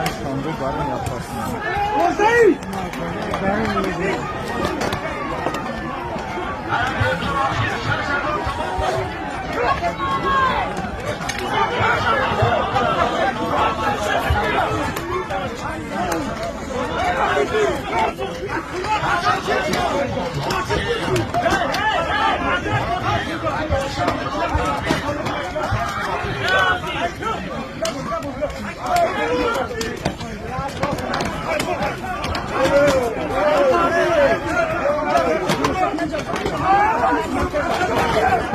İstanbul barın yapmasın.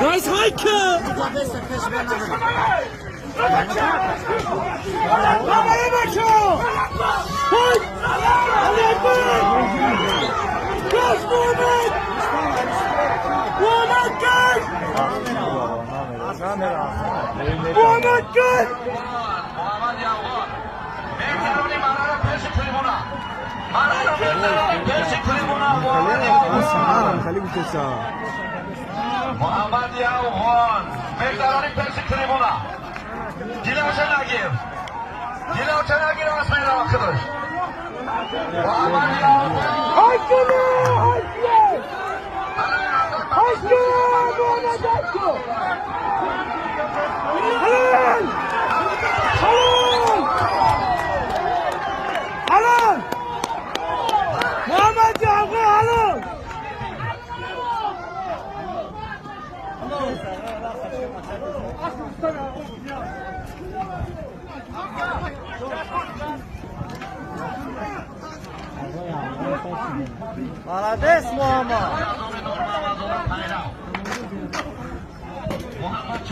Nice Heike! محمد یعقوب مقدارانی پرس تریبونا دیلاشا نگیر دیلاشا نگیر از میرا خودش محمد یعقوب محمد یعقوب الان Молодец, мама! محمد